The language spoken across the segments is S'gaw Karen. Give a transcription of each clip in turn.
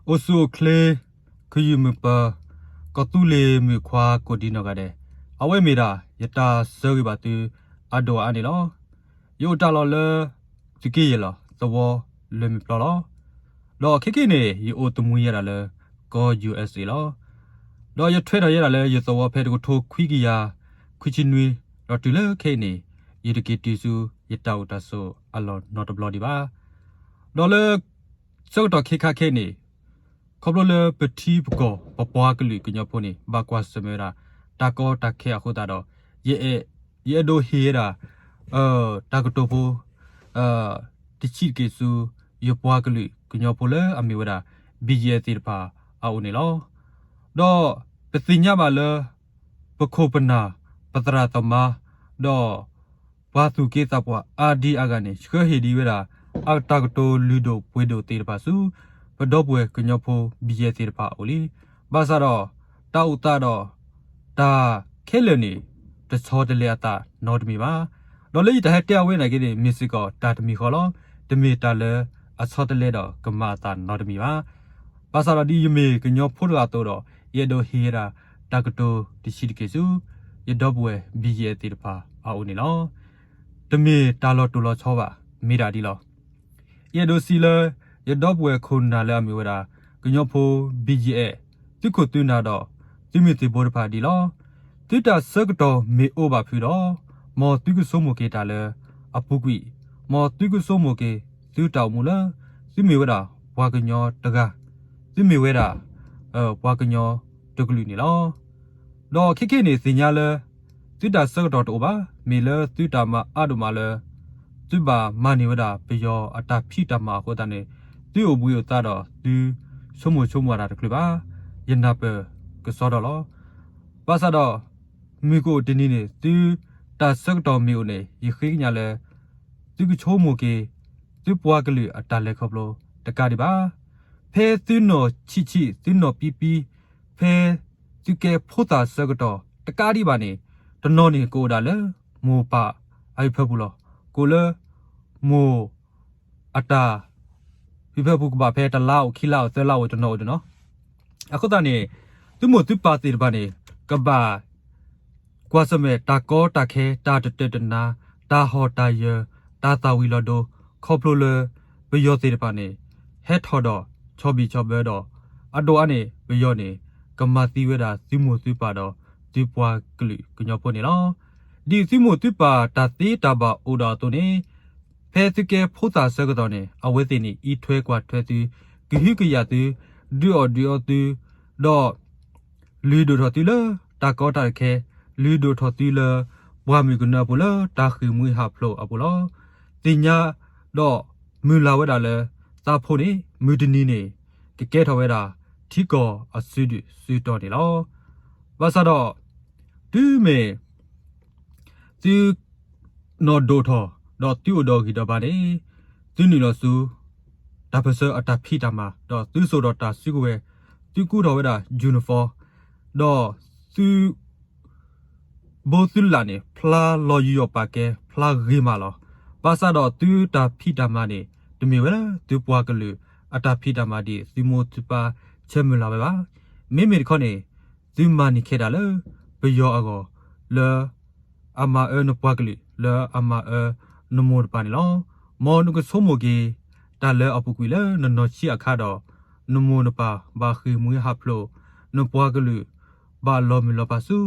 အိၣ်ဆူၣ်အိၣ်ချ့, ခယုၢ်မုၢ်ပၢၤ, ကီၢ်သူလ့ၤမုၣ်ခွါကိးဒံနီၢ်ဂၤဒဲး, အဝဲမ့ၢ်ဒၣ် ယတၢ်ဆၢဂ့ၤဘၣ်သုအဒိၣ်အအါန့ၣ်လီၤ. ယအိၣ်တၢ်လီၢ်လၢ သုးက့ယဲၢ်လီၤ သဝီလၢမ့ၢ်ပျီလီၤ. ဒီးခဲကနံၣ်အံၤန့ၣ် ယအိၣ်တမှံၤယဲဒၣ်လၢ ကီၢ် ယူၣ်အၣ်စ့ၣ် လီၤ. ဒီးယထွဲထီၣ်ယဲဒၣ်လၢယသဝီဖဲတကထိခွံကယၤခွံဆံနွံ, ဒီးတုၤလၢခဲအံၤန့ၣ် ယတက့ၤတုၤဆူယတၢ်အိၣ်တၢ်ဆိးအလီၢ်နီတဘျီဒံးဘၣ်. ဒီးလၢ ဆၢကတီၢ်ခဲခါခဲအံၤန့ၣ် ခီဖျိလၢပထံပကီၢ်ပပှၤကလုာ်ကညီဖိန့ၣ် ဘၣ်ကွၢ်ဆၢၣ်မဲာ်ဝဲဒၣ် တၢ်ကီတၢ်ခဲအဃိသတးဒီး ယအဲၣ်ဒိးဟ့ၣ်ဝဲဒၣ် တၢ်ကတိၤဖိ တဆံးတက့ၢ်ဆူ ယပှၤကလုာ်ကညီဖိလၢအမ့ၢ်ဝဲဒၣ် ဘံၣ်ယဲၣ်သ့ၣ်တဖၣ်အအိၣ်န့ၣ်လီၤ. ဒီးပသ့ၣ်ညါဘၣ်လၢ ပခိၣ်ပနၢ် ပသရၣ်သမါ ဒီး ပှၤသူၣ်က့သးပှၢ်အါဒံအါဂၤန့ၣ် ဆှၢဟ့ၣ်ဒံးဝဲဒၣ် အတၢ်ကတိၤလုၢ်ဒိၣ်ပှ့ၤဒိၣ်သ့ၣ်တဖၣ်ဆူ ပဒီပုၢ်ဝဲၢ်ကညီဖိဘံၣ်ယဲၣ်သ့ၣ်တဖၣ်အအိၣ်လံ. ဘၣ်ဆၣ်ဒီး တၢ်အိၣ်သးဒီး တၢ်ခဲလၢာ်န့ၣ် တဆီတလဲအသးနီတမံၤဘၣ်. ဒီးလၢယတၢ်ဟဲတဲအဝဲန့ၣ်က့န့ၣ် မ့ၢ်စ့ၢ်ကီးတၢ်တမံၤဃီလီၤ. တမ့ၢ်တၢ်လၢအဆီတလဲဒီးကမၤအသးနီတမံၤဘၣ်. ဘၣ်ဆၣ်ဒီးဒ်ယမ့ၢ်ကညီဖိတဂၤအသိးဒီး ယအဲၣ်ဒိးဟ့ၣ်ဝဲဒၣ် တၢ်ကတိၤတဆံးတက့ၢ်ဆူ ယဒီပုၢ်ဝဲၢ်ဘံၣ်ယဲၣ်သ့ၣ်တဖၣ်အအိၣ်န့ၣ်လီၤ. တမ့ၢ်တၢ်လီၤတိၢ်လီၤဆီဘၣ်, မ့ၢ်ဒၣ်ဒ်လီၤ. ယအဲၣ်ဒိးစံးလၢ ယဒီပုၢ်ဝဲၢ်ခိၣ်နၢ်လၢအမ့ၢ်ဝဲဒၣ် ကညီဖိဘံၣ်ယဲၣ် သုးခိၣ်သုးနၢ်ဒီး သုးမုၢ်သုးဘိတဖၣ်ဒ်လီၤ. သုတၢ်ဆၢကတီၢ်မ့ၢ်အိၣ်ဘၣ်ဖုးဒီး မ်သုကဆိကမိၣ်က့ၤတၢ်လၢအပူၤကွံာ်, မ်သုကဆိကမိၣ်က့ၤ သုတၢ်အိၣ်မူလၢ သုမ့ၢ်ဝဲဒၣ်ပှၤကညီတဂၤ, သုမ့ၢ်ဝဲဒၣ် ပှၤကညီတကလုာ်န့ၣ်လီၤ. ဒီးခဲကနံၣ်အံၤန့ၣ် သ့ၣ်ညါလၢ သုတၢ်ဆၢကတီၢ်တအိၣ်ဘၣ်, မ့ၢ်လၢသုတၢ်မၤအါဒိၣ်မးလၢ သုဘၣ်မၤန့ၢ်ဝဲဒၣ်ပယီၤအတၢ်ဖံးတၢ်မၤအဃိသတးန့ၣ် သုအိၣ်ဘှံးအိၣ်သါဒီး သုဆိကမိၣ်ဆိကမးတၢ်တချုးဘၣ်, ယနၢ်ပၢၢ်ကစီဒီလီၤ. ဘၣ်ဆၣ်ဒီး မုၢ်ကအိၣ်တနံၤန့ၣ် သုတၢ်ဆၢကတီၢ်မ့ၢ်အိၣ်န့ၣ် ယဃ့ကညးလၢ သုကဆိကမိၣ်က့ၤ သုပှၤကလုာ်အတၢ်လဲၤခီဖျိတကးဒံးဘၣ်. ဖဲသုနီၢ်ဆံးဆံး သုနီၢ်ပံပံ, ဖဲသုကဲဖိသၣ်ဆၢကတီၢ်တကးဒံးဘၣ်န့ၣ် တနီၤန့ၣ်ကအိၣ်ဒၣ်လၢ မိၢ်ပၢ်အဟၢဖၢပူၤလီၤ. ကအိၣ်လၢ မိၢ် အတၢ် ဟၢဖၢပူၤကဘၣ်ဖဲတလါအိၣ် ခံလါအိၣ် သၢလါအိၣ် တနီၤအိၣ်တနီၤ. အဃိသတးန့ၣ် သုမိၢ်သုပၢ်သ့ၣ်တဖၣ်န့ၣ် ကဘၣ် ကွၢ်ဆၢၣ်မဲာ်တၢ်ကီတၢ်ခဲ တၢ်တတၢတနါ တၢ်ဟီၣ်တၢ်ယၢၤ တၢ်သၣ်ဝံၤလီၤဒိ ခီဖျိလၢ ပယီၤသ့ၣ်တဖၣ်န့ၣ် ဟဲထီၣ်ဒီးဆီၣ်ဘံၣ်ဆီၣ်ဘၢဒီး အဒိၣ်အါန့ၣ် ပယီၤန့ၣ် ကမၤသံဝဲဒၣ်သုမိၢ်သုပၢ်ဒီး သုပှၤကလုာ်ကညီဖိန့ၣ်လီၤ. ဒ်သုမိၢ်သုပၢ်တၢ်သ့တၢ်ဘၣ်အိၣ်ဒီးအသိးန့ၣ် ဖဲသုကဲဖိသၣ်ဆၢကတီၢ်န့ၣ် အဝဲသ့ၣ်န့ၣ် အံးထွဲကွၢ်ထွဲသု, ကဟုကယာ်သု, ဒုးအီၣ်ဒုးအီသု, ဒီး လုၢ်ဒိၣ်ထီၣ်သုလၢတၢ်ကီတၢ်ခဲ, လုၢ်ဒိၣ်ထီၣ်သုလၢ ပှၢ်မုၢ်ကနၢအပူၤလၢတၢ်ဃ့ၢ်မှံဟးဖျိးအပူၤလီၤ. သ့ၣ်ညါဒီးမုၢ်လၢ်ဝဲဒၣ်လၢ သးဖိန့ၣ် မုၢ်တနံၤန့ၣ် ကကဲထီၣ်ဝဲဒၣ် ထံကီၢ်အစုဒုၣ်စုတီၤန့ၣ်လီၤ. ဘၣ်ဆၣ်ဒီး တုၤမ့ၢ် သု နီၢ်ဒိၣ်ထီၣ် ဒီးသုအိၣ်ဒီးဂံၢ်ဒီးဘါန့ၣ် သုနုာ်လီၤဆူ တၢ်ပၢၢ်ဆၢအတၢ်ဖံးတၢ်မၤ ဒီးသုစိာ်ဒီးတၢ်စုကဝဲၤ, သုကူထီၣ်ဝဲဒၣ် uniform ဒီးသု ဘိသုလးန့ၣ် ဖျါလီၤယူးယီၣ်ပာ်ကဲ ဖျါဂ့ၤမးလီၤ. ဘၣ်ဆၣ်ဒီးသုတၢ်ဖံးတၢ်မၤန့ၣ် တမ့ၢ်ဝဲလၢသုပှၤကလုာ်အတၢ်ဖံးတၢ်မၤဒ်သုမိၢ်သုပၢ်ဆၢမုၢ်လၢ်ဝဲဘၣ်. မ့မ့ၢ်တခီန့ၣ် သုမၤန့ၢ်ခဲဒၣ်လၢ ပယီၤအဂီၢ် လၢ အမၤအၢနပှၤကလုာ် လၢအမၤအၢနမိၢ်နပၢ်န့ၣ်လီၤ. မ်နကဆိကမိၣ်က့ၤ တၢ်လၢအပူၤကွံာ်လၢနနီၢ်ဆံးအခါဒီး နမိၢ်နပၢ်ဘၣ်ဃ့ၢ်မှံဟးဖျိး, နပှၤကလုာ်ဘၣ်လီၤမုၢ်လီၤပၢ်ဆူ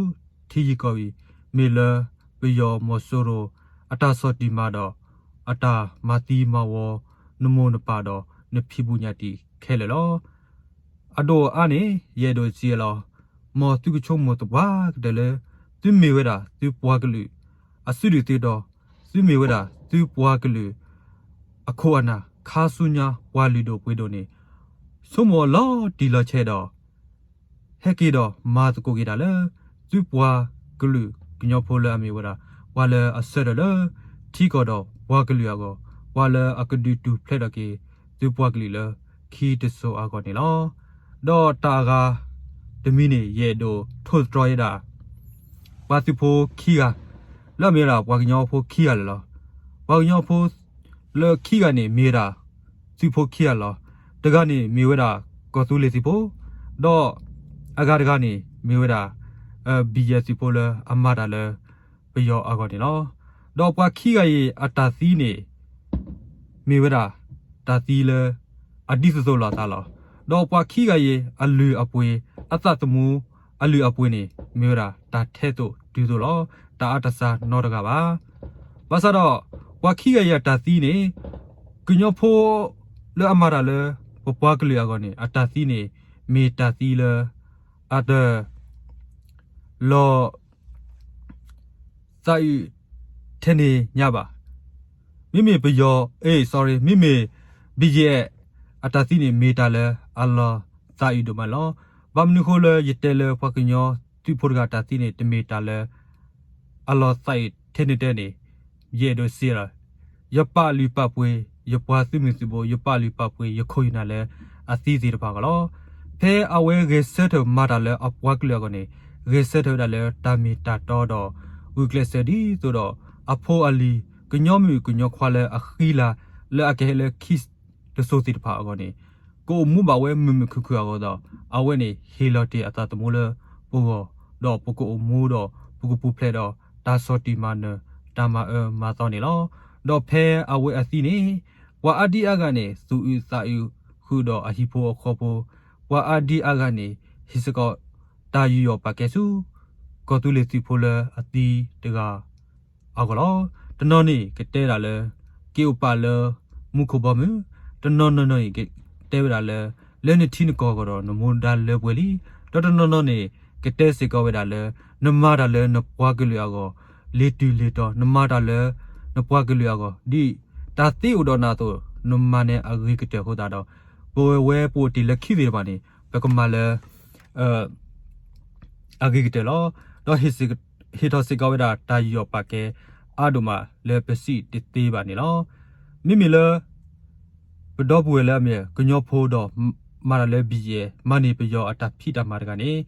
ထံယံၤကီၢ်အံၤ မ့ၢ်လၢပယီၤမီၤစိရိၤ အတၢ်ဆီၣ်တံၢ်မၤဒီး အတၢ်မၤသံမၤဝီ နမိၢ်နပၢ်ဒီးနဖံးဘူးညၣ်တံာ်ခဲလၢာ်လီၤ. အဒိၣ်အအါန့ၣ် ယအဲၣ်ဒိးစံးလီၤ. မ်သုကဆိကမိၣ်သပှၢ်ကတၢၢ်လၢ သုမ့ၢ်ဝဲဒၣ်သုပှၤကလုာ် အစုဒုၣ်သုတီၤ, သုမ့ၢ်ဝဲဒၣ်သုပှၤကလုာ် အခိၣ်အနၢ် ခါဆူညါပှၤလုၢ်ဒိၣ်ပှ့ၤဒိၣ်န့ၣ် ဆိကမိၣ်အီၤလီၤတံၢ်လီၤဆဲးဒီး ဟဲက့ၤဒီးမၤသကိးက့ၤတၢ်လၢ သုပှၤကလုာ်ကညီဖိလၢအမ့ၢ်ဝဲဒၣ် ပှၤလၢအဆၢထၢၣ်လၢ ထံကီၢ်ဒီးပှၤကလုာ်အဂီၢ်, ပှၤလၢအကဒုးတူၢ်ဖျဲးထီၣ်က့ၤ သုပှၤကလုာ်လၢခံတစိၤအဂီၢ်န့ၣ်လီၤ. ဒီးတၢ်အဂၤတမံၤန့ၣ် ယအဲၣ်ဒိးထိၣ်သတြီၤယဲဒၣ် ပှၤသုးဖိခံဂၤ လၢအမ့ၢ်ဝဲဒၣ်ပှၤကညီဖိခံဂၤလၢာ်လီၤ. ပှၤကညီဖိလၢခံဂၤန့ၣ်မ့ၢ်ဝဲဒၣ် သုးဖိခံဂၤလီၤ. တဂၤန့ၣ်မ့ၢ်ဝဲဒၣ် ကီၢ်သူလ့ၤသုးဖိ, ဒီးအဂၤတဂၤန့ၣ် မ့ၢ်ဝဲဒၣ် ဘံၣ်ယဲၢ်သုးဖိလၢအမၤတၢ်လၢပယီၤအဂီၢ်န့ၣ်လီၤ. ဒီးပှၤခံဂၤအံၤအတၢ်သံန့ၣ် မ့ၢ်ဝဲဒၣ်တၢ်သံလၢအဒ်သိးသိးလိာ်အသးလီၤ. ဒီးပှၤခံဂၤအံၤအလုၢ်အပှ့ၤ အသးသမူအလုၢ်အပှ့ၤန့ၣ် မ့ၢ်ဝဲဒၣ်တၢ်ထဲသိးတုၤသိးလီၤ. တၢ်အါတစှၤနီတဂၤဘၣ်. ဘၣ်ဆၣ်ဒီး ပှၤခံဂၤအံၤအတၢ်သံန့ၣ် ကညီဖိလၢအမၤတၢ်လၢ ပပှၤကလုာ်အဂီၢ်န့ၣ် အတၢ်သံန့ၣ် မ့ၢ်တၢ်သံလၢ အတ လီၤ သးအုးထဲန့ၣ်ညါဘၣ်. မ့မ့ၢ်ပယီၤ အ့ sorry မ့မ့ၢ် ဘံၣ်ယဲၢ် အတၢ်သံန့ၣ် မ့ၢ်တၢ်လၢအလီၤသးအုးဒိၣ်မးလီၤ. ဘၣ်မနုၤဃိလၢယတဲလၢပှၤကညီသုးဖိတဂၤတၢ်သံန့ၣ် တမ့ၢ်တၢ်လၢ အလီၤသးအုးထဲန့ၣ်တဲန့ၣ် ယအဲၣ်ဒိးစံးလီၤ ယပာ်လုၢ်ပာ်ပှ့ၤ ယပှၤသုးမုၢ်သံၣ်ဘိ ယပာ်လုၢ်ပာ်ပှ့ၤ ယခိၣ်ယနၢ်လၢအသံသ့ၣ်တဖၣ်အဂီၢ်လီၤ. ဖဲအဝဲဂဲၤဆၢထၢၣ်မၤတၢ်လၢအပှၤကလုာ်အဂီၢ်န့ၣ် ဂဲၤဆၢထၢၣ်ဝဲဒၣ်လၢတၢ်မ့ၢ်တၢ်တီဒီး ဂုာ်ကျဲးစၢးဒ်သိးဒီး အဖိအလံၤ ကညီမုၣ်ကညီခွါလၢအဃံလၤ လၢအကဟဲလၢခံတစိၤသ့ၣ်တဖၣ်အဂီၢ်န့ၣ် ကအိၣ်မူဘၣ်ဝဲမုာ်မုာ်ခုၣ်ခုၣ်အဂီၢ်ဒီး အဝဲန့ၣ်ဟ့ၣ်လီၤတ့ၢ်အသးသမူလၢပဂီၢ် ဒီးပကအိၣ်မူဒီး ပကပူၤဖျဲးဒီးတၢ်ဆီၣ်တံၢ်မၤနၢၤ တၢ်မၤအၢမၤသီန့ၣ်လီၤ. ဒီးဖဲအဝဲအသံန့ၣ် ပှၤအါဒံအါဂၤန့ၣ် သူၣ်အုးသးအုးဃုာ်ဒီးအဟံၣ်ဖိအဃီဖိ, ပှၤအါဒံအါဂၤန့ၣ် ဟ့ၣ်စ့ၢ်ကီးတၢ်ယူးယီၣ်ပာ်ကဲဆူ ကီၢ်သူလ့ၤသုးဖိလၢအသံတဂၤ အဂီၢ်လီၤ. တနီၤန့ၣ်ကတဲဒၣ်လၢ က့ၤအိၣ်ပာ်လၢမူခိၣ်ဘီမုၢ်, တနီၤနီၤန့ၣ်ကတဲဝဲဒၣ်လၢ လၢနထံနကီၢ်အဂီၢ်ဒီးနမူဒါလၢပှဲၤလံ, ဒီးတနီၤနီၤန့ၣ် ကတဲစ့ၢ်ကီးဝဲဒၣ်လၢ နမၤတၢ်လၢနပှၤကလုာ်အဂီၢ် လ့ၤတုၤလ့ၤတီၤ, နမၤတၢ်လၢနပှၤကလုာ်အဂီၢ် ဒ်တၢ်သ့အိၣ်ဒီးနၤအသိး နမၤန့ၢ်အဂ့ၤကတၢၢ်အဃိသတးဒီး ပဝဲပအိၣ်တ့ၢ်လၢခံသ့ၣ်တဖၣ်န့ၣ် ပကမၤလၢ အဂ့ၤကတၢၢ်လီၤ. ဒီးဟ့ၣ်ထီၣ်စ့ၢ်ကီးဝဲဒၣ်တၢ်ယူးယီၣ်ပာ်ကဲ အါဒိၣ်မးလၢပစံးတသ့ဘၣ်န့ၣ်လီၤ. မ့မ့ၢ်လၢ ပဒီပုၢ်ဝဲၢ်လၢအမ့ၢ်ကညီဖိဒီး မၤတၢ်လၢ ဘံၣ်ယဲၢ် မၤန့ၢ်ပယီၤအတၢ်ဖံးတၢ်မၤတဂၤန့ၣ်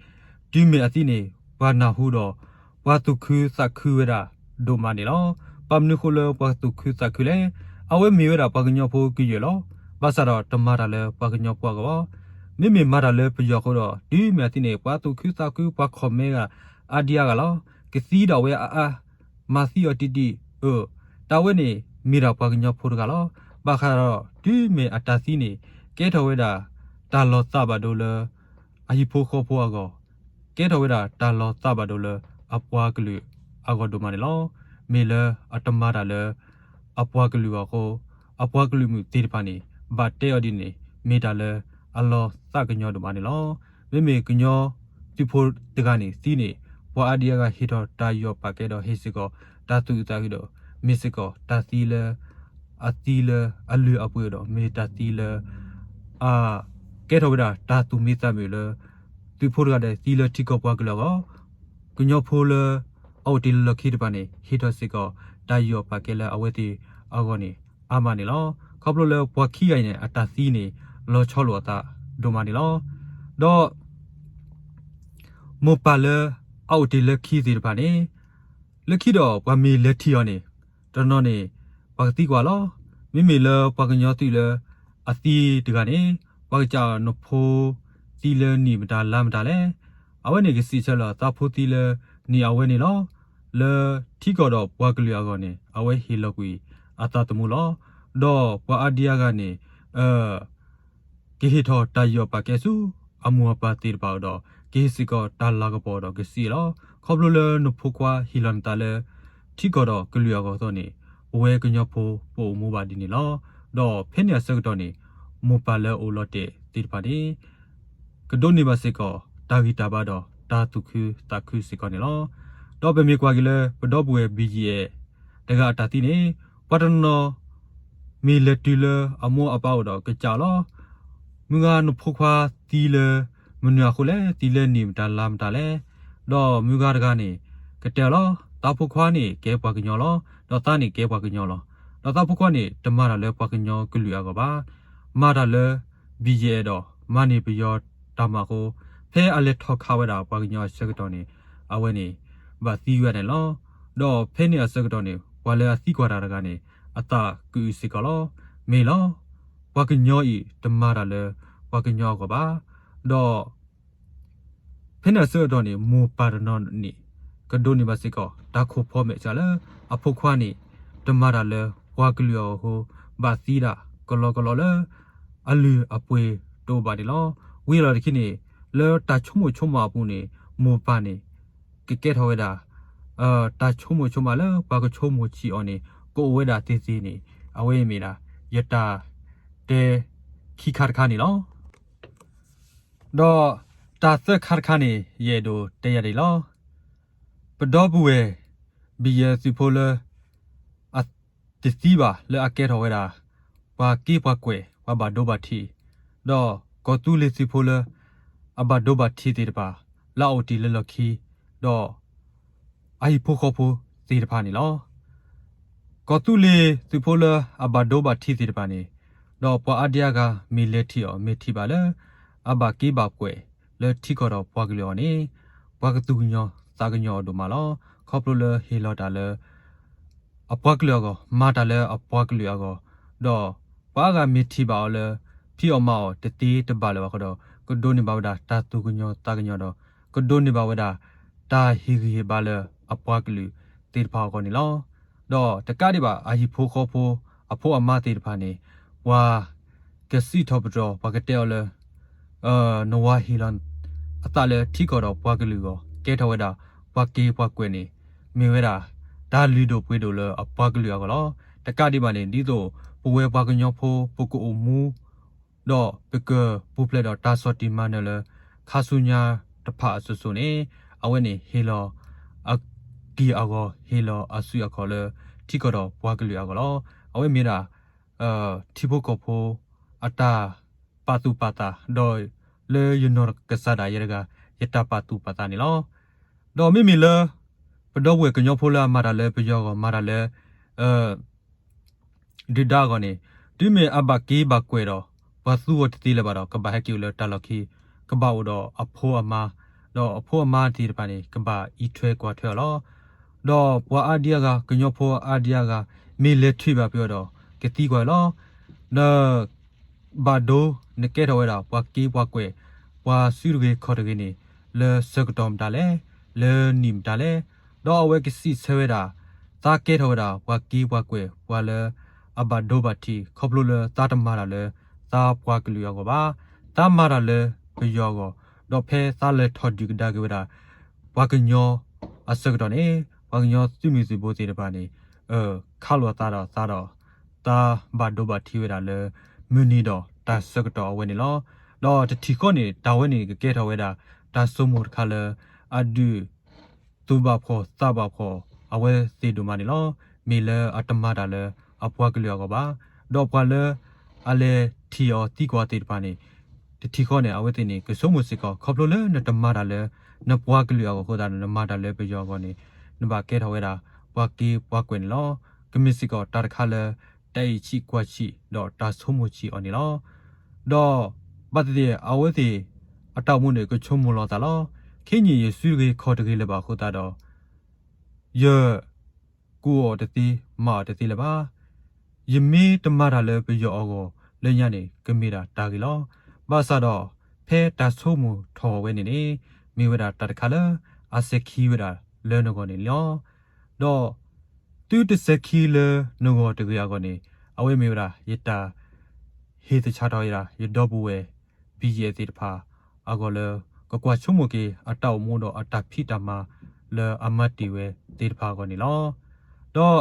တုၤမ့ၢ်အသံန့ၣ် ပှၤနၢ်ဟူဒီး ပှၤသူၣ်ခုသးခုဝဲဒၣ်ဒိၣ်မးန့ၣ်လီၤ. ဘၣ်မနုၤဃိလၢပှၤသူၣ်ခုသးခုလဲၣ်. အဝဲမ့ၢ်ဝဲဒၣ်ပှၤကညီဖိကယဲၢ်လီၤ. ဘၣ်ဆၣ်ဒီးတမၤတၢ်လၢပှၤကညီဖိအဂီၢ်ဘၣ်. မ့မ့ၢ်မၤတၢ်လၢပယီၤအဃိဒီး တုၤမ့ၢ်အသံန့ၣ် ပှၤသူၣ်ခုသးခု ပှၤ comment ဂၤ အါဒံအါဂၤလီၤ. ကသံဒၣ်ဝဲအါအါ မၤသံအီၤတံၢ်တံၢ်, အၢ တၢ်ဝဲန့ၣ် မ့ၢ်ဒၣ်ပှၤကညီဖိတဂၤလီၤ. ဘၣ်ဃးဒီး တုၤမ့ၢ်အတၢ်သံန့ၣ် ကဲထီၣ်ဝဲဒၣ် တၢ်လီၤသးဘၣ်ဒိလၢ အဟံၣ်ဖိဃီဖိအဂီၢ်, ကဲထီၣ်ဝဲဒၣ်တၢ်လီၤသးဘၣ်ဒိလၢ အပှၤကလုာ်အဂီၢ်ဒိၣ်မးန့ၣ်လီၤ. မ့ၢ်လၢအတမၤတၢ်လၢ အပှၤကလုာ်အဂီၢ်အဃိ အပှၤကလုာ်မုၣ်သ့ၣ်တဖၣ်န့ၣ် ဘၣ်တဲအီၤဒ်န့ၣ် မ့ၢ်တၢ်လၢအလီၤသးကညီၤဒိၣ်မးန့ၣ်လီၤ. မ့မ့ၢ်ကညီသုးဖိတဂၤန့ၣ်သံန့ၣ် ပှၤအါဒံအါဂၤဟ့ၣ်ထီၣ်တၢ်ယူးယီၣ်ပာ်ကဲဒီး ဟ့ၣ်စ့ၢ်ကီးတၢ်သူၣ်အုးသးအုးဒီး မ့ၢ်စ့ၢ်ကီးတၢ်သံလၢ အသံလၢအလုၢ်အပှ့ၤဒီး မ့ၢ်တၢ်သံလၢ အ ကဲထီၣ်ဝဲဒၣ်တၢ်သူၣ်မံသးမုာ်လၢ သုးဖိတဂၤဒီးသံလၢထံကီၢ်ပှၤကလုာ်အဂီၢ်, ကညီဖိလၢအအိၣ်တ့ၢ်လၢလီၢ်ခံတဖၣ်န့ၣ် ဟ့ၣ်ထီၣ်စ့ၢ်ကီးတၢ်ယူးယီၣ်ပာ်ကဲလၢအဝဲသ့ၣ်အဂီၢ်န့ၣ် အါမးန့ၣ်လီၤ. ခီဖျိလၢပှၤခံဂၤအံၤန့ၣ် အတၢ်သံန့ၣ် လီၤဆီလိာ်အသးဒိၣ်မးန့ၣ်လီၤ. ဒီး မိၢ်ပၢ်လၢအအိၣ်တ့ၢ်လၢခံသ့ၣ်တဖၣ်န့ၣ် လၢခံဒီးပှၤမ့ၢ်လဲၤထံၣ်အီၤန့ၣ် တနီၤန့ၣ် ပှၤကသံကွၢ်လီၤ. မ့မ့ၢ်လၢပှၤကညီသုးလၢအသံတဂၤန့ၣ် ပှၤကစးနဖိသံလၢနံၣ်မတၤလါမတၤလဲၣ်. အဝဲန့ၣ်ကစံးဆၢလီၤ သးဖိသံလၢနံၣ်အဝဲန့ၣ်လီၤ. လၢထံကီၢ်ဒီးပှၤကလုာ်အဂီၢ်န့ၣ် အဝဲဟ့ၣ်လီၤကွံာ်အသးသမူလီၤ. ဒီးပှၤအါဒံအါဂၤန့ၣ် ကဟ့ၣ်ထီၣ်တၢ်ယူးယီၣ်ပာ်ကဲဆူ အမိၢ်အပၢ်သ့ၣ်တဖၣ်ဒီး ကဟ့ၣ်စ့ၢ်ကီးတၢ်လၤကပီၤဒီးကစံးလီၤ. ခီဖျိလၢနဖိခွါဟ့ၣ်လီၤနသးလၢ ထံကီၢ်ဒီးကလုာ်အဂီၢ်အသိးန့ၣ် ပဝဲကညီဖိပအိၣ်မူဘၣ်ဒ်န့ၣ်လီၤ. ဒီးဖဲန့ၣ်အဆၢကတီၢ်န့ၣ် မိၢ်ပၢ်လၢအအိၣ်လီၤတဲာ်သ့ၣ်တဖၣ်န့ၣ် ကဒိးန့ၢ်ဘၣ်စ့ၢ်ကီး တၢ်ဂံၢ်တၢ်ဘါဒီးတၢ်သူၣ်ခုသးခုစ့ၢ်ကီးန့ၣ်လီၤ. ဒီးပမ့ၢ်ကွၢ်က့ၤလၢ ပဒီပုၢ်ဝဲၢ် ဘံၣ်ယဲၢ် တဂၤအတၢ်သံန့ၣ် ပှၤတနီၤ မ့ၢ်လဲၤတုၤလၢအမိၢ်အပၢ်အိၣ်ဒီးကစးလီၤ. မုၢ်ဂၤနဖိခွါသံလၢ မနုၤအဃိလဲၣ်, သံလၢနံၣ်မတၤလါမတၤလဲၣ်. ဒီးမုၢ်ဂၤတဂၤန့ၣ် ကတဲအီၤလီၤ. သးဖိခွါန့ၣ်ကဲပှၤကညီလီၤ. ဒီးသးန့ၣ်ကဲပှၤကညီလီၤ. ဒီးသးဖိခွါန့ၣ် တမၤတၢ်လၢပှၤကညီကလုာ်အဂီၢ်ဘၣ်. မၤတၢ်လၢ ဘံၣ်ယဲၢ်ဒီး မၤန့ၢ်ပယီၤတၢ်မၤအဃိ ဖဲအလဲၤထီၣ်ခးဝဲဒၣ်ပှၤကညီအဆၢကတီၢ်န့ၣ် အဝဲန့ၣ် ဘၣ်သံဝဲဒၣ်န့ၣ်လီၤ. ဒီးဖဲန့ၣ်အဆၢကတီၢ်န့ၣ် ပှၤလၢအသံကွၢ်တၢ်တဂၤန့ၣ် အသးကအုးစ့ၢ်ကီးလီၤ. မ့ၢ်လီၤ. ပှၤကညီအံၤတမၤတၢ်လၢ ပှၤကညီအဂီၢ်ဘၣ်. ဒီး ဖဲန့ၣ်အဆၢကတီၢ်န့ၣ် မိၢ်ပၢ်တနီၤန့ၣ် ကဒိးန့ၢ်ဘၣ်စ့ၢ်ကီး တၢ်ခိၣ်ဖီမဲာ်ဆှးလၢ အဖိခွါန့ၣ် တမၤတၢ်လၢပှၤကလုာ်အဂီၢ်အဃိ ဘၣ်သံဒၣ်ကလီကလီလၢ အလုၢ်အပှ့ၤတအိၣ်ဘၣ်န့ၣ်လီၤ. ဝံၤအလီၢ်တခီန့ၣ် လၢတၢ်ဆိကမိၣ်ဆိကမးအပူၤန့ၣ် မိၢ်ပၢ်န့ၣ် ကကဲထီၣ်ဝဲဒၣ် တၢ်ဆိကမိၣ်ဆိကမးလၢပှၤကဆိကမိၣ်ဆံးအီၤန့ၣ် ကအိၣ်ဝဲဒၣ်သ့သ့န့ၣ် အဝဲမ့ၢ်ဒၣ် ယတၢ်တဲခံခါတခါန့ၣ်လီၤ. ဒီးတၢ်သၢခါတခါန့ၣ် ယအဲၣ်ဒိးတဲယၤဒ်အံၤလီၤ. ပဒီပုၢ်ဝဲၢ် ဘံၣ်ယဲၢ်သုးဖိလၢ အတသံဘၣ်လၢအကဲထီၣ်ဝဲဒၣ် ပှၤက့ပှၤကွဲၢ် ပှၤဘၣ်ဒိဘၣ်ထံး, ဒီးကီၢ်သူလ့ၤသုးဖိလၢ အဘၣ်ဒိဘၣ်ထံးသ့ၣ်တဖၣ် လၢအအိၣ်တ့ၢ်လၢလီၢ်ခံ, ဒီးအဟံၣ်ဖိဃီဖိသ့ၣ်တဖၣ်န့ၣ်လီၤ. ကီၢ်သူလ့ၤသုးဖိလၢအဘၣ်ဒိဘၣ်ထံးသ့ၣ်တဖၣ်န့ၣ်, ဒီးပှၤအါဒံအါဂၤမ့ၢ်လဲၤထံၣ်အီၤ မ့ၢ်ထံၣ်ဘၣ်လၢ အဘၣ်က့ဘၣ်ကွဲၢ်လၢထံကီၢ်ဒီးပှၤကလုာ်အဂီၢ်န့ၣ်, ပှၤကသူၣ်ကညီၤသးကညီၤအီၤဒိၣ်မးလီၤ. ခီဖျိလၢဟ့ၣ်လီၤတၢ်လၢ အပှၤကလုာ်အဂီၢ်, မၤတၢ်လၢအပှၤကလုာ်အဂီၢ်, ဒီးပှၤအါဂၤမ့ၢ်ထံၣ်ဘၣ်အီၤလၢ ဖံးအီၣ်မၤအီၣ်တသ့တဘၣ်လၢၤဘၣ်အဃိဒီး ကဒိးန့ၢ်ဘၣ်ဝဲဒၣ်တၢ်သူၣ်ကညီၤသးကညီၤဒီး ကဒိးန့ၢ်ဘၣ်ဝဲဒၣ် တၢ်ဟ့ၣ်ဂံၢ်ဟ့ၣ်ဘါလၢအပှၤကလုာ်သ့ၣ်တဖၣ်အဂီၢ်န့ၣ်လီၤ. ဒီးတကးဒံးဘၣ် အဟံၣ်ဖိဃီဖိ အဖိအမါသ့ၣ်တဖၣ်န့ၣ် ပှၤကစံးထီၣ်ပတြၢၤ ပှၤကတဲအီၤလၢ နဝၤဟ့ၣ်လီၤအသးလၢထံကီၢ်ဒီးပှၤကလုာ်အဂီၢ် ကဲထီၣ်ဝဲဒၣ် ပှၤက့ပှၤကွဲၢ်န့ၣ် မ့ၢ်ဝဲဒၣ် တၢ်လုၢ်ဒိၣ်ပှ့ၤဒိၣ်လၢအပှၤကလုာ်အဂီၢ်လီၤ. တကးဒံးဘၣ်န့ၣ် ဒ်သိးပဝဲပှၤကညီဖိ ပကအိၣ်မူ ဒီးပကပူၤဖျဲးဒီးတၢ်ဆီၣ်တံၢ်မၤနၢၤလၢ ခါဆူညါတဖၣ်အစိၤစိၤန့ၣ် အဝဲန့ၣ်ဟ့ၣ်လီၤ အက့ၢ်အဂီၤ ဟ့ၣ်လီၤအစုအခီၣ်လၢ ထံကီၢ်ဒီးပှၤကလုာ်အဂီၢ်လီၤ. အဝဲမ့ၢ်ဒၣ် ထံဖိကီၢ်ဖိ အတၢ်ပာ်သူၣ်ပာ်သး ဒီးလၢယနီၢ်ကစၢ်ဒၣ်ယဲတဂၤ ယတၢ်ပာ်သူၣ်ပာ်သးန့ၣ်လီၤ. ဒီးမ့မ့ၢ်လၢ ပဒီပုၢ်ဝဲၢ်ကညီဖိလၢအမၤတၢ်လၢပယီၤအဂီၢ် မၤတၢ်လၢ ဒုၣ်ဒါအဂီၢ်န့ၣ် တုၤမ့ၢ်အဘၣ်က့ဘၣ်ကွဲၢ်ဒီး ပှၤသူအီၤတသ့လၢၤဘၣ်ဒီး ကဘၣ်ဟဲက့ၤအိၣ်လၢတၢ်လီၢ်ခံ, ကဘၣ်အိၣ်ဒီးအဖိအမါ, ဒီးအဖိအမါသ့ၣ်တဖၣ်န့ၣ် ကဘၣ်အံးထွဲကွၢ်ထွဲအီၤလီၤ. ဒီးပှၤအါဒံအါဂၤ ကညီဖိအါဒံအါဂၤ မ့ၢ်လဲၤထံၣ်ဘၣ်ဖဲအီၤဒီး ကသံကွၢ်အီၤလီၤ. န ဘၣ်ဒိ နကဲထီၣ်ဝဲဒၣ် ပှၤက့ပှၤကွဲၢ် ပှၤစုတဂ့ၤခီၣ်တဂ့ၤန့ၣ် လၢဆၢကတီၢ်မတၤလဲၣ်, လၢနံၣ်မတၤလဲၣ်. ဒီးအဝဲကစံးဆၢဝဲဒၣ် သးကဲထီၣ်ဝဲဒၣ် ပှၤက့ပှၤကွဲၢ် ပှၤလၢအဘၣ်ဒိဘၣ်ထံး ခီဖျိလၢသးတမၤတၢ်လၢ သးပှၤကလုာ်အဂီၢ်ဘၣ်. သးမၤတၢ်လၢပယီၤအဂီၢ်, ဒီးဖဲသးလဲၤထီၣ်ဒုၣ်ကဒါက့ၤဝဲဒၣ် ပှၤကညီအဆၢကတီၢ်န့ၣ် ပှၤကညီသုးမုၢ်သုးဘိသ့ၣ်တဖၣ်န့ၣ် ခးလိာ်သးဒီးသးဒီး သးဘၣ်ဒိဘၣ်ထံးဝဲဒၣ်လၢ မုၢ်နံၤဒီးတၢ်ဆၢကတီၢ်အဝဲန့ၣ်လီၤ. ဒီးတထံၣ်ဃီန့ၣ် တၢ်ဝဲန့ၣ်ကကဲထီၣ်ဝဲဒၣ် တၢ်ဆိကမိၣ်တခါလၢ အဒုး သူၣ်ဘၣ်ဖှီၣ်သးဘၣ်ဖှီၣ်အဝဲသ့ၣ်ဒိၣ်မးန့ၣ်လီၤ. မ့ၢ်လၢအတမၤတၢ်လၢအပှၤကလုာ်အဂီၢ်ဘၣ်. ဒီးပှၤလၢအလဲၤထံၣ်အီၤသံကွၢ်သ့ၣ်တဖၣ်န့ၣ် တထံၣ်ဃီန့ၣ် အဝဲသ့ၣ်န့ၣ် ကဆိကမိၣ်စ့ၢ်ကီး ခီဖျိလၢနတမၤတၢ်လၢ နပှၤကလုာ်အဂီၢ်အဃိသတးဒီး နမၤတၢ်လၢပယီၤအဂီၢ်န့ၣ် နဘၣ်ကဲထီၣ်ဝဲဒၣ် ပှၤက့ပှၤကွဲၢ်န့ၣ်လီၤ. ကမ့ၢ်စ့ၢ်ကီးတၢ်တခါလၢ တၢ်အံးဆံးကွၢ်ဆံး ဒီးတၢ်ဆိကမိၣ်ဆံးအီၤန့ၣ်လီၤ. ဒီးဘၣ်သ့ၣ်သ့ၣ် အဝဲသ့ၣ်အတၢ်အိၣ်မူန့ၣ် ကဆိကမိၣ်လီၤသးလီၤ. ခဲအံၤန့ၣ် ယစုတဂ့ၤခီၣ်တဂ့ၤလၢၤဘၣ်အဃိသတးဒီး ယ ကူအီၤတသ့ မၤအီၤတသ့လၢၤဘၣ်. ယမ့ၢ်တမၤတၢ်လၢပယီၤအဂီၢ်လၢညါန့ၣ် ကမ့ၢ်ဒၣ်တၢ်ဂ့ၤလီၤ. ဘၣ်ဆၣ်ဒီး ဖဲတၢ်ဆိကမိၣ်ထီၣ်ဝဲန့ၣ်န့ၣ် မ့ၢ်ဝဲဒၣ်တၢ်တခါလၢ အစဲၤခံဝဲဒၣ်လၢနဂီၢ်န့ၣ်လီၤ. ဒီး သုတစဲၤခံလၢနဂီၢ်တဂ့ၤအဂီၢ်န့ၣ် အဝဲမ့ၢ်ဝဲဒၣ် ယတၢ် ဟ့ၣ်သဆၣ်ထီၣ်ဝဲဒၣ် ယဒီပုၢ်ဝဲၢ် ဘံၣ်ယဲၢ်သ့ၣ်တဖၣ်အဂီၢ်လၢ ကကွၢ်ဆိကမိၣ်က့ၤ အတၢ်အိၣ်မူဒီးအတၢ်ဖံးတၢ်မၤလၢအမၤတ့ၢ်ဝဲသ့ၣ်တဖၣ်အဂီၢ်န့ၣ်လီၤ. ဒီး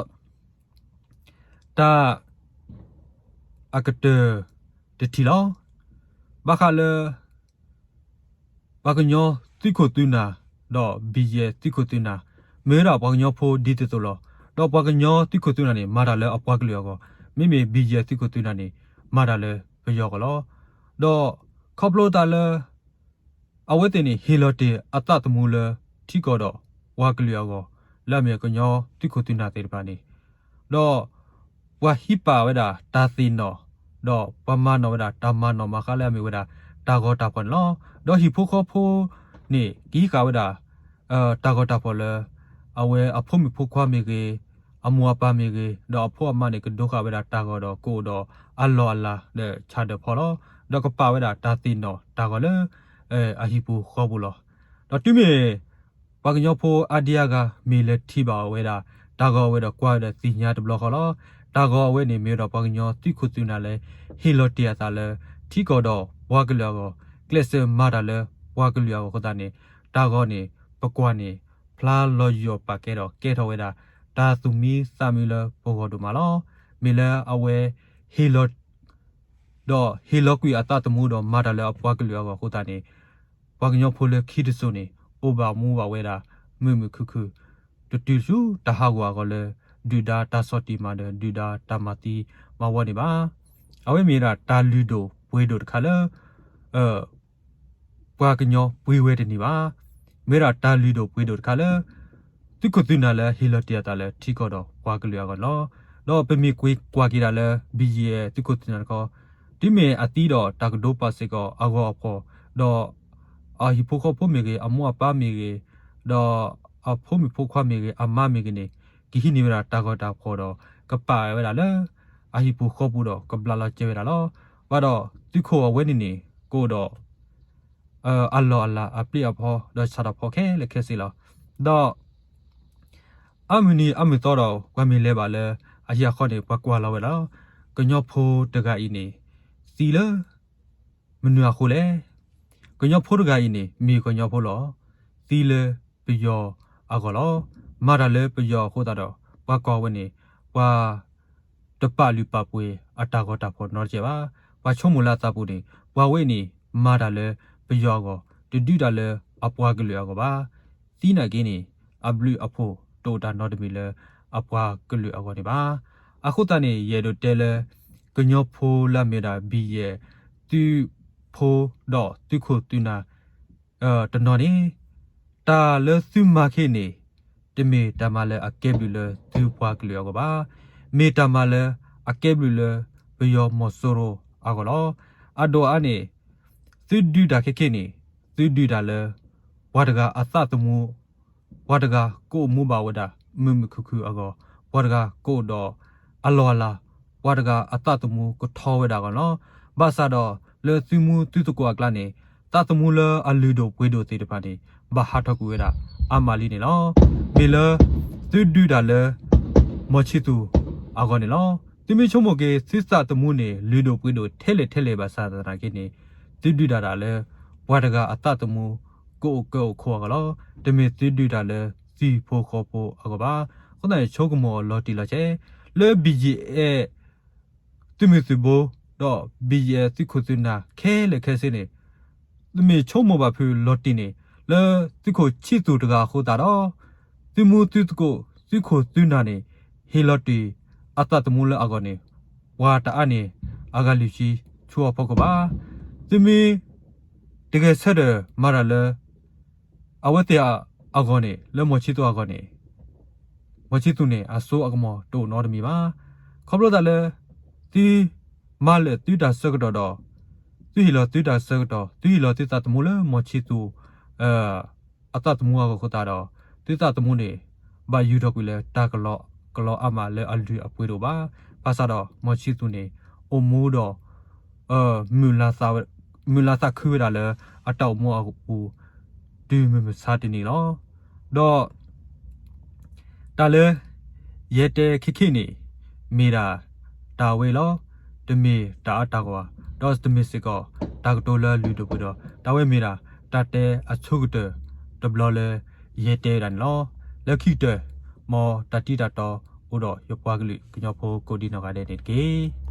တၢ် အကတၢၢ်တထံၣ်လီၤ. ဘၣ်ဃးလၢ ပှၤကညီသုးခိၣ်သုးနၢ် ဒီးဘံၣ်ယဲၢ်သုးခိၣ်သုးနၢ် မ့ၢ်ဝဲဒၣ်ပှၤကညီဖိဒ်သိးသိးလီၤ. ဒီးပှၤကညီသုးခိၣ်သုးနၢ်န့ၣ် မၤတၢ်လၢအပှၤကလုာ်အဂီၢ်, မ့မ့ၢ်ဘံၣ်ယဲၢ်သုးခိၣ်သုးနၢ်န့ၣ် မၤတၢ်လၢပယီၤအဂီၢ်လီၤ. ဒီးခီဖျိသးလၢ အဝဲသ့ၣ်န့ၣ် ဟ့ၣ်လီၤတ့ၢ်အသးသမူလၢ ထံကီၢ်ဒီးပှၤကလုာ်အဂီၢ် လၢအမ့ၢ်ကညီသုးခိၣ်သုးနၢ်သ့ၣ်တဖၣ်န့ၣ်, ဒီး ပှၤဟံးပာ်ဝဲဒၣ်တၢ်သ့ၣ်နီၣ်, ဒီးပှၤမၤနီၣ်ဝဲဒၣ်တၢ်မၤနီၣ်မၤဃါလၢအမ့ၢ်ဝဲဒၣ် တၢ်ဂီၤတၢ်ဖီၣ်န့ၣ်လီၤ. ဒီးဟံၣ်ဖိဃီဖိန့ၣ် ကဟံးဃာ်ဝဲဒၣ် တၢ်ဂီၤတၢ်ဖီၣ်လၢ အဝဲအဖိမုၣ်ဖိခွါမ့ၢ်ဂ့ၤ, အမိၢ်အပၢ်မ့ၢ်ဂ့ၤ, ဒီးအဖိအမါန့ၣ် ကဒိဃာ်ဝဲဒၣ်တၢ်ဂီၤဒီးကအိၣ်ဒီးအလီၢ်အလၤဒီးဆၣ်ဒၢးဖီလီၤ. ဒီးကပာ်ဝဲဒၣ်တၢ်သ့ၣ်နီၣ်တၢ်ဂီၤလၢ အဟံၣ်ပူၤဃီပူၤလီၤ. ဒီးတုၤမ့ၢ် ပှၤကညီဖိအါဒံအါဂၤ မ့ၢ်လဲၤထံၣ်ဘၣ်ဝဲဒၣ် တၢ်ဂီၤအဝဲဒီးကွၢ်ဝဲဒီးသ့ၣ်ညါတဘျီဃီလီၤ. တၢ်ဂီၤအဝဲန့ၣ် မ့ၢ်ဝဲဒၣ်ပှၤကညီသုးခိၣ်သုးနၢ်လၢ ဟ့ၣ်လီၤတ့ၢ်အသးလၢ ထံကီၢ်ဒီးပှၤကလုာ်အဂီၢ်, ကျဲးစၢးမၤတၢ်လၢပှၤကလုာ်အဂီၢ်အဃိသတးန့ၣ် တၢ်ဂီၤန့ၣ် ပကွၢ်န့ၣ် ဖျါလီၤယိာ်ပာ်ကဲဒီးကဲထီၣ်ဝဲဒၣ် တၢ်သူၣ်မံသးမံလၢပဂီၢ်ဒိၣ်မးလီၤ. မ့ၢ်လၢအဝဲဟ့ၣ်လီၤ ဒီးဟ့ၣ်လီၤကွံာ်အသးသမူဒီးမၤတၢ်လၢအပှၤကလုာ်အဂီၢ်အဃိသတးန့ၣ် ပှၤကညီဖိလၢခံတစိၤန့ၣ် အိၣ်ဘၣ်မူဘၣ်ဝဲဒၣ် မုာ်မုာ်ခုၣ်ခုၣ် တတုၤဆူတၢ်ဟးဂီၤအဂီၢ်လၢ ဒုၣ်ဒါတၢ်ဆီၣ်တံၢ်မၤဒီး ဒုၣ်ဒါတၢ်မၤသံမၤဝီန့ၣ်ဘၣ်. အဝဲမ့ၢ်ဝဲဒၣ်တၢ်လုၢ်ဒိၣ်ပှ့ၤဒိၣ်တခါလၢ ပှၤကညီပှ့ၤဝဲတန့ၢ်ဘၣ်. မ့ၢ်ဝဲဒၣ်တၢ်လုၢ်ဒိၣ်ပှ့ၤဒိၣ်တခါလၢ သုးခိၣ်သုးနၢ်လၢဟ့ၣ်လီၤတ့ၢ်အသးလၢထံကီၢ်ဒီးပှၤကလုာ်အဂီၢ်န့ၣ်လီၤ. ဒီးပမ့ၢ်ကွၢ်က့ၤဒၣ်လၢ ဘံၣ်ယဲၢ် သုးခိၣ်သုးနၢ်တခီ, တုၤမ့ၢ်အသံဒီးတၢ်ကဒိပာ်စ့ၢ်ကီးအဂီၤအဖီၣ်, ဒီးအဟံၣ်ဖိဃီဖိမ့ၢ်ဂ့ၤ, အမိၢ်အပၢ်မ့ၢ်ဂ့ၤ, ဒီးအဖိမုၣ်ဖိခွါမ့ၢ်ဂ့ၤ, အမါမ့ၢ်ဂ့ၤန့ၣ် ကဟံးန့ၢ်ဝဲဒၣ်တၢ်ဂီၤတၢ်ဖီၣ်ဒီး ကပာ်ဝဲဒၣ်လၢ အဟံၣ်ပူၤဃီပူၤဒီးကဘျးလီၤကဲဝဲဒၣ်လီၤ. ဘၣ်ဒီးသုးခိၣ်အဝဲန့ၣ်န့ၣ် ကအိၣ်ဒီး အလီၢ်အလၤအပျံၤအဖီ ဒီးဆၣ်ဒီးဖီခဲလၢာ်ခဲဆ့လီၤ. ဒီး အါမုၢ်နံၤအါမုၢ်သီဒီး ပှၤမ့ၢ်လဲၤဘၣ်လၢအဟံၣ်အဃီန့ၣ် ပှၤကွၢ်လီၤဝဲဒၣ်လီၤ. ကညီဖိတဂၤအံၤန့ၣ် သံလၢ မနုၤအဃိလဲၣ်. ကညီဖိတဂၤအံၤန့ၣ် မ့ၢ်ကညီဖိလီၤ. သံလၢပယီၤအဂီၢ်လီၤ. မၤတၢ်လၢပယီၤအဃိသတးဒီး ပှၤကွၢ်ဝဲန့ၣ် ပှၤ တပာ်လုၢ်ပာ်ပှ့ၤအတၢ်ဂီၤတၢ်ဖီၣ်နီတစဲးဘၣ်. ပှၤဆိကမိၣ်လၢအသးပူၤန့ၣ် ပှၤဝဲအံၤန့ၣ် မၤတၢ်လၢပယီၤအဂီၢ်, တဒုးတၢ်လၢအပှၤကလုာ်အဂီၢ်ဘၣ်. သံနာ်က့န့ၣ် အဘျုးအဖှိၣ်တအိၣ်တၢ်နီတမံၤလၢအပှၤကလုာ်အဂီၢ်န့ၣ်ဘၣ်. အဃိသတးန့ၣ် ယအဲၣ်ဒိးတဲလၢ ကညီဖိလၢအမ့ၢ်ဝဲဒၣ် ဘံၣ်ယဲၢ် သုးဖိဒီးသုးခိၣ်သုးနၢ် တနီၤန့ၣ် တၢ်လၢသုမၤခဲအံၤန့ၣ် တမ့ၢ်တၢ်မၤလၢအကဲဘျုးလၢသုပှၤကလုာ်အဂီၢ်ဘၣ်. မ့ၢ်တၢ်မၤလၢအကဲဘျုးလၢပယီၤမီၤစိရိၤအဂီၢ်လီၤ. အဒိၣ်အါန့ၣ် သုဒုးတၢ်ခဲခဲအံၤန့ၣ် သုဒုးတၢ်လၢ ပှၤတဂၤအသးသမူ ပှၤတဂၤကအိၣ်မူဘၣ်ဝဲဒၣ် မုာ်မုာ်ခုၣ်ခုၣ်အဂီၢ်, ပှၤတဂၤကအိၣ်ဒီးအလီၢ်အလၤ, ပှၤတဂၤအသးသမူကထီဝဲဒၣ်အဂီၢ်န့ၣ်လီၤ. ဘၣ်ဆၣ်ဒီး လၢသုမူသုသကိးအကျါန့ၣ် သးသမူလၢအလုၢ်ဒိၣ်ပှ့ၤဒိၣ်သ့ၣ်တဖၣ်န့ၣ် ဘၣ်ဟးထီၣ်ကွံာ်ဝဲဒၣ်အါမးလံန့ၣ်လီၤ. မ့ၢ်လၢ သုဒုးတၢ်လၢ မီၤဆံသူးအဂီၢ်န့ၣ်လီၤ. သုမ့ၢ်ဆိကမိၣ်က့ၤ သုသးသမူန့ၣ် လုၢ်ဒိၣ်ပှ့ၤဒိၣ်ထဲလဲၣ်ထဲလဲၣ်ဘၣ်ဆၣ်သနာ်က့န့ၣ် သုဒုးတၢ်တၢ်လၢ ပှၤတဂၤအသးသမူ ကအိၣ်ကၢအိၣ်ခိးအဂီၢ်လီၤ. တမ့ၢ်သုဒုးတၢ်လၢသုဟံၣ်ဖိဃီဖိအဂီၢ်ဘၣ်. အဃိသတးန့ၣ် ဆိကမိၣ်အီၤလီၤတံၢ်လီၤဆဲး လၢ ဘံၣ်ယဲၢ် သုးမုၢ်သုးဘိ ဒီး ဘံၣ်ယဲၢ် သုးခိၣ်သုးနၢ်ခဲလၢာ်ခဲဆ့န့ၣ် တမ့ၢ်ဆိကမိၣ်ဘၣ်ဖုးလီၤတံၢ်န့ၣ် လၢသုးခိၣ်ဆံသူးတဂၤအဃိသတးဒီး သုမူသုသကိး သုးခိၣ်သုးနၢ်န့ၣ် ဟ့ၣ်လီၤတ့ၢ်အသးသမူလၢအဂီၢ်န့ၣ် ပှၤတအါန့ၣ် အဂၤလွံၢ်ဆံဆူအဖီခိၣ်ဘၣ်. သုမ့ၢ် တဂဲၤဆၢထၢၣ်မၤတၢ်လၢ အဝဲသ့ၣ်အဂီၢ်န့ၣ် လၢမီၤဆံသူးအဂီၢ်န့ၣ် မီၤဆံသူးန့ၣ် အစိအကမီၤတအိၣ်နီတမံၤဘၣ်. ခီဖျိသးလၢ သုမၤလၢာ်သုတၢ်ဆၢကတီၢ်ဒီး သုဟ့ၣ်လီၤသုတၢ်ဆၢကတီၢ် သုဟ့ၣ်လီၤသုသးသမူလၢမီၤဆံသူး အသးသမူအဂီၢ်အဃိသတးဒီး သုသးသမူန့ၣ် ဘၣ်ယူၤထီၣ်ကွံာ်လၢတၢ်ကလီကလီအါမးလၢအလုၢ်အပှ့ၤတအိၣ်ဘၣ်. ဘၣ်ဆၣ်ဒီး မီၤဆံသူးန့ၣ် အိၣ်မူဒီး မုာ်လၤသးခုဝဲဒၣ်လၢအတၢ်အိၣ်မူအပူၤ တုၤမုၢ်မဆါတနံၤလီၤ. ဒီး တၢ်လၢ ယတဲခဲခဲအံၤန့ၣ် မ့ၢ်ဒၣ်တၢ်ဝဲလီၤ. တမ့ၢ်တၢ်အါတၢ်ဂီၤဘၣ်, ဒီးတမ့ၢ်စ့ၢ်ကီး တၢ်ကတိၤလၢလုၢ်ဒိၣ်ပှ့ၤဒိၣ်, တၢ်ဝဲမ့ၢ်ဒၣ် တၢ်တဲအဆိကတၢၢ်တဘျီလၢ ယတဲဝဲဒၣ်န့ၣ်လီၤ. လၢခံကတၢၢ် မ်တၢ်တံၢ်တၢ်တီအိၣ်ဒီးယပှၤကလုာ်ကညီဖိကိးဒံနီၢ်ဂၤဒဲးန့ၣ်တက့ၢ်.